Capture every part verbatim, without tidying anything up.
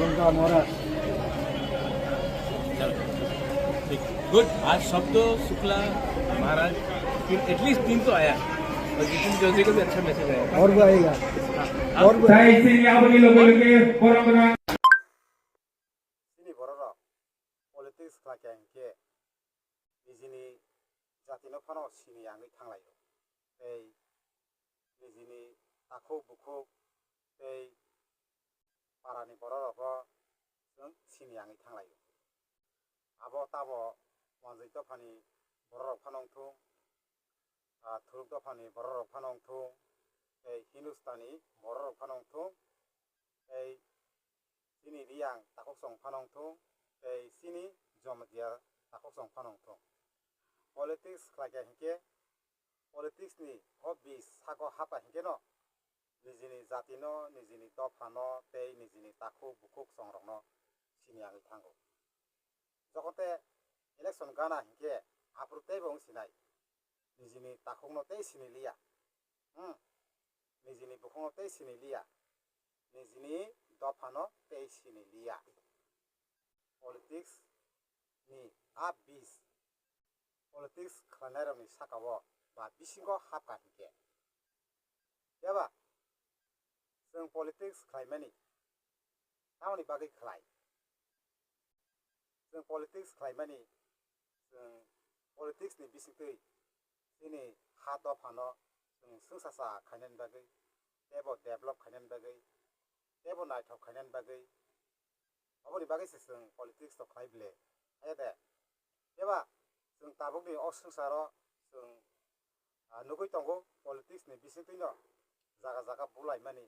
गंगा महाराज। चलो, ठीक। गुड। आज सब तो शुक्ला महाराज, तीन, एटलीस्ट तीन तो आया। और जितिन चौधरी को भी अच्छा मैसेज आया। और भी आएगा। हाँ, और भी। Chini bororok politics khlai kha hinkhe nijini jatino phano sini yangwi thanglaio. Tei nijini takhuk bukhuk tei parani bororokno chwng sini yangwi thanglaio. Abo tabo Manjwi dophani bororok phano wngthung, ah, Thuruk dophani bororok phano wngthung, tei Hindustani bororok phano wngthung, tei chini Riyang takhuk chwng phano wngthung, tei chini Jamatia takhuk chwng phano wngthung. Politics khlai kha hinkhe, politics ni o bis sago hapkha hinkhe no, nijini jatino, nijini dophano, tei nijini takhuk bukhuk chongrokno sini yangwi thango. Jokote election gana hinkhe aphuru teibo wng sinai, nijini takhukno tei sini liya, hmm, nijini bukhukno tei sini liya, nijini dophano tei sini liya. Politics ni a bis, politics khlainairokni sakao ba bisingo hapkha hinkhe. Phiya ba chwng politics khlaimani tamoni bagwi khlai? Chwng politics khlaimani, chwng politics ni bisingtwi chini ha dophano chwng swngchasa khainani bagwi, teibo develop khainani bagwi, teibo naithok khainani bagwi, aboni bagwi se chwng politics to khlai ble. Haya de? Phiya ba chwng tabukni o swngcharo chwng, ah, nugwi tongo politics ni bisingtwino jaga jaga bulaimani,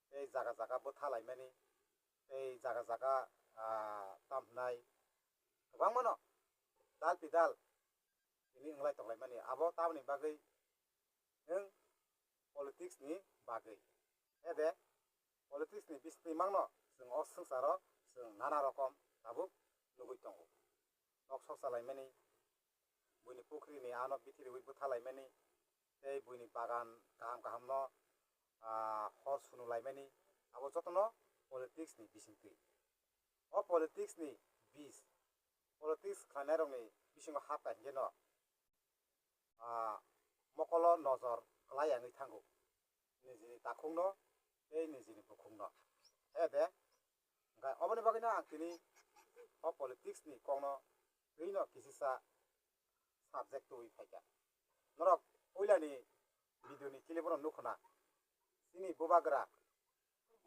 tei jaga jaga bwthalaimani, tei jaga jaga, ah, tamhnai kwbangmano dal pidal tini wnglai tonglaimani. Abo tamoni bagwi nwng politics ni bagwi. Ede politics ni bisingtwi mangno chwng o swngcharo chwng nana rokom tabuk nugwi tongo. Nok sok chalaimani, buini pukhrini ano bithiriwi bwthalaimani, tei buini bagan kaham kahamno, ah, hor sunulaimani, abo jotono politics ni bisingtwi. O politics ni bis, politics khlainairokni bisingo hapkha hinkheno, ah, mokolo nojor kwlai yangwi thango, nijini takhukno tei nijini bukhukno. He de? Hwnkhe oboni bagwino ang tini o politics ni kokno twino kisisa subject tubui phaikha. Norok puilani video ni clip o nukho na, chini bubagra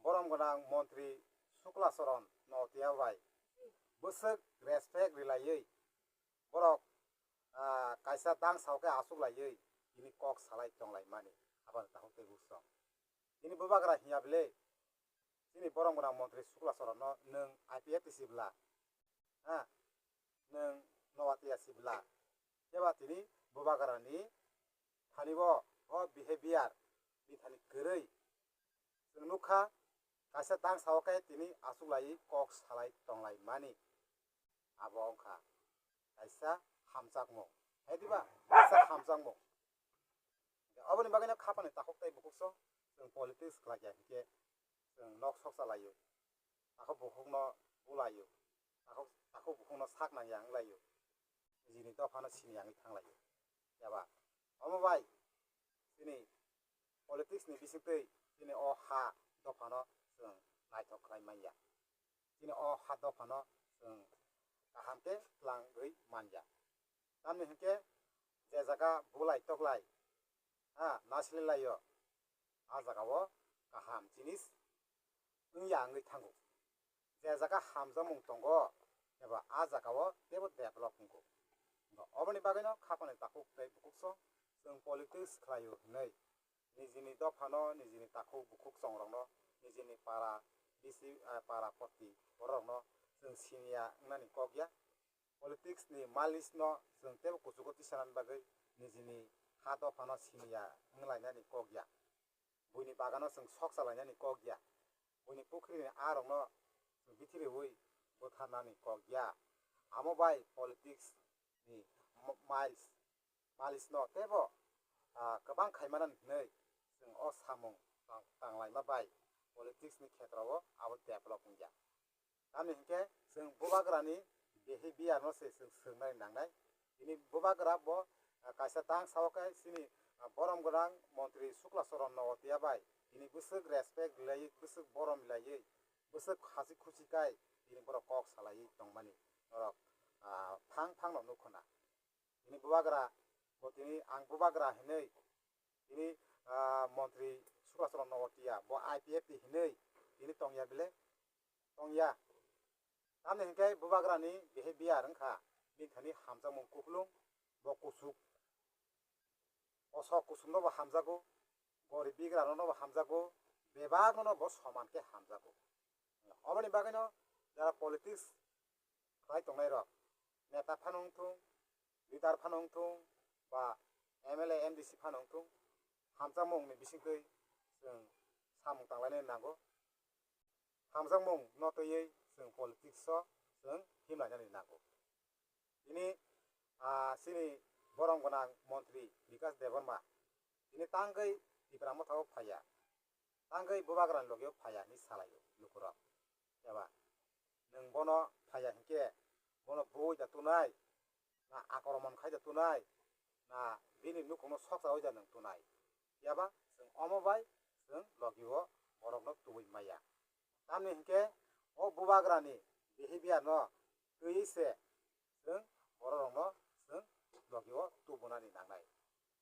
borom gwnang montri Sukla Charan Notiya bai bwswk respect rilaiwi borok, ah, kaisa dang sao khe achuk laiwi tini kok salai tonglai mani aboni takhuk tei buksong. Tini bubagra hiya bile chini borom gwnang montri Sukla Charan no nwng I P F T si bwla, ha, nwng Noatiya si bwla. Phiya ba tini bubagra ni thani bo o behavior ni thani kwrwi chwng nukha, kaisa dang sao khe tini achuk laiwi kok salai tonglai mani. Abo wngkha kaisa hamjakmung. Hai diba? Kaisa hamjakmung. Oboni bagwino khapani takhuk tei bukhukso chwng politics khlai ya hinkhe chwng nok sok chalaio. Takhuk bukhukno bulaio. Takhuk, takhuk bukhukno sak nangya wnglaio. Nijini dophano sini yangwi thanglaio. Phiya ba omo bai chini politics ni bisingtwi chini o ha dophano chwng naithok khlai manya. Chini o ha dophano chwng kaham khe twlangwi manya. Tamni hinkhe je jaga bulai toklai, ha, nasilai laio, a jagao kaham jinis wngya wngwi thango. Je jaga hamjakmung tongo, eba a jagao teibo develop wngo. Oboni bagwino khapani takhuk tei bukhukso chwng politics khlaio hwnwi nijini dophano, nijini takhuk bukhuk chongrokno, nijini para bisi, ah, para poti bororokno chwng siniya wngnani kok ya. Politics ni malish no chwng teibo kuchugo tisanani bagwi nijini ha dophano siniya wnglainani kok ya. Buini bagano chwng sok chalainani kok ya. Buini pukhrini arokno bithiriwi bwtharnani kok ya. Amo bai politics ni mo-, miles, malish no teibo, ah, kwbang khaimanani hwnwi chwng o samung tang-, tanglaima bai politics ni khetrao abo develop wngya. Tamni hinkhe chwng bubagrani behavior no se chwng swngnani nangnai. Tini bubagra bo, ah, kaisa tang sao khe chini, ah, borom gwnang montri Sukla Charan Nogotia bai tini bwswk respect rwlaiwi, bwswk borom rwlaiwi, bwswk hasi khusi kai tini borok kok salaiwi tongmani norok, ah, phang phang no nukho na. Tini bubagra bo tini ang bubagra hinwi tini, ah, montri Sukla Charan Nogotia bo I P F T hinwi tini tongya bile? Tongya. Tamni hinkhe bubagrani behavior wngkha bini thani hamjakmung kupulung, bo kuchuk, kosok kuchukno bo hamjago, gorib bigrano bo hamjago, bebakno bo soman khe hamjago. Oboni bagwino jara politics khlai tongnai rok, neta phano wngthung, leader phano wngthung, ba M L A, M D C phano wngthung, hamjakmungni bisingtwi chwng samung tanglainani nango. Hamjakmung no twiwi chwng politics o chwng himlainani nango. Tini, ah, chini borom gwnang montri Bikas Debbarma tini tangwi Tipra Motha o phaiya, tangwi bubagrani loge o phaiya hinwi salaio lukurok. Eba nwng bono phaiya hinkhe bono bui da tunai, na akromon khai da tunai, na bini nukhungno soksa oi da nwng tunai. Phiya ba chwng omo bai chwng logi o borokno tubui maya. Tamni hinkhe o bubagrani behavior no twiwi se chwng bororokno chwng logi o tubunani nangnai.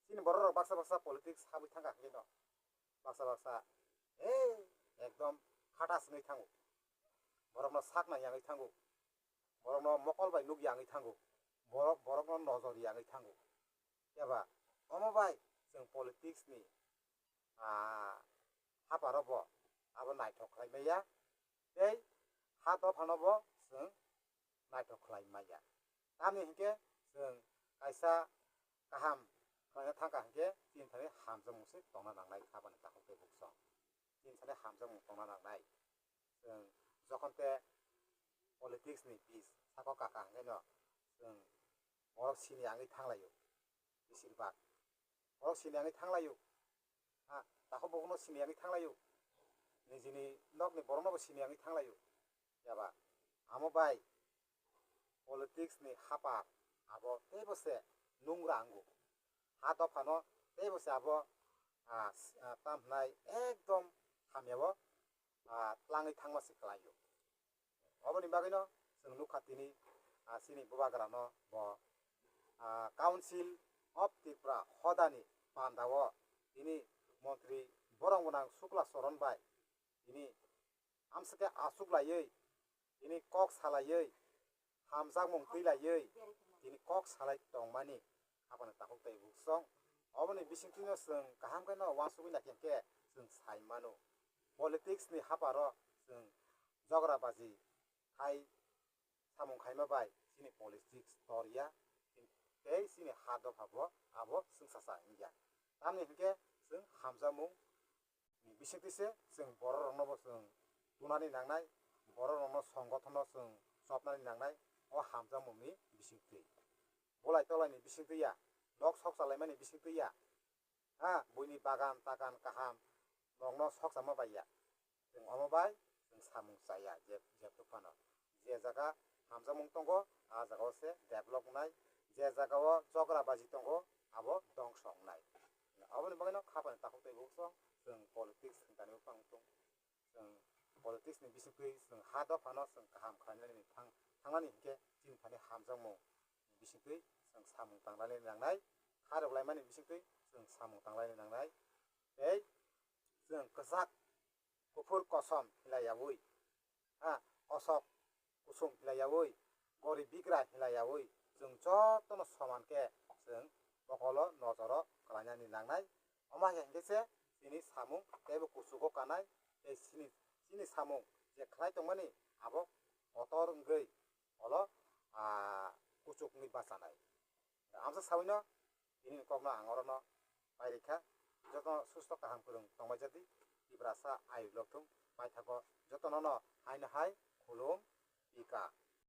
Chini bororok baksa baksa politics habwi thangkha hinkhe no baksa baksa, eh, ekdom hata swngwi thango. Borokno sak nang yangwi thango. Borokno mokol bai nuk yangwi thango. Borok, borokno nojor yangwi thango. Eba omo bai chwng politics ni, ah, haparo bo abo naithok khlai maya. Tei ha dophano bo chwng naithok khlai maya. Tamni hinkhe chwng kaisa kaham khlaina thangkha hinkhe chini thani hamjakmung se tongna nangnai, kha bani takhuk tei buksong. Chini thani hamjakmung tongna nangnai. Chwng jokhon te politics ni bis sako kaka hinkhe no chwng borok sini yangwi thanglaio, besir bak borok sini yangwi thanglaio. Ha, takhuk bukhukno sini yangwi thanglaio, nijini nokni borokno bo sini yangwi thanglaio. Phiya ba amo bai politics ni hapar abo teibo se nungra wngo. Ha dophano teibo se abo, ah, s-, ah, tamo hwnai ekdom hamya o, ah, tlangwi thangma se kwlaio. Oboni bagwino chwng nukha tini, ah, chini bubagrano bo, ah, Council of Tripura hodani panda o tini montri borom gwnang Sukla Charan bai tini amswk khe achuk laiwi, tini kok salaiwi, hamjakmung twi laiwi, tini kok salai tongmani haphano takhuk tei buksong. Oboni bisingtwino chwng kaham kheno uansugwi naikhe hinkhe chwng sai mano. Politics ni haparo chwng jogra baji khai samung khaima bai chini politics tor ya, tei chini ha dopha bo abo chwngsacha wngya. Tamni hinkhe chwng hamjakmung ni bisingtwi se chwng bororokno bo chwng tunani nangnai, bororokno songothono chwng chopnani nangnai, o hamjakmungni bisingtwi. Bolai tolaini bisingtwi ya, nok sok chalaimani bisingtwi ya, ha, buini bagan tagan kaham nokno sok chama bai ya. Chwng omo bai chwng samung chaya je, jebwk phano. Je jaga hamjakmung tongo, a jaga o se develop wngnai. Je jaga o jogra baji tongo, abo dongso wngnai. Aboni bagwino kha phano takhuk tei buksong chwng politics thwngtani buphang tung. Chwng politics ni bisingtwi chwng ha dophano chwng kaham khlainani thang-, thangnani hinkhe chini thani hamjakmung bisingtwi chwng samung tanglainani nangnai. Kha rwlaimani bisingtwi chwng samung tanglainani nangnai. Tei chwng kwchak kuphur kosom hilaiyaui, ha, kosok kusum hilaiyaui, gorib bigra hilaiyaui, chwng jotono soman khe chwng mokolo nojoro kwlainani nangnai. Omo hai hinkhe se chini samung teibo kuchugo kanai, tei chini, chini samung je khlai tongmani abo kotor wngwi olo, ah, kuchuk wngwi bachanai. Amsa sawino tini kokno ang orono pairikha. Jotono susto kaham kwrwng tongbaijadi. Tiprasa ayuk lokthung paithago jotonono haino hai khulum pika.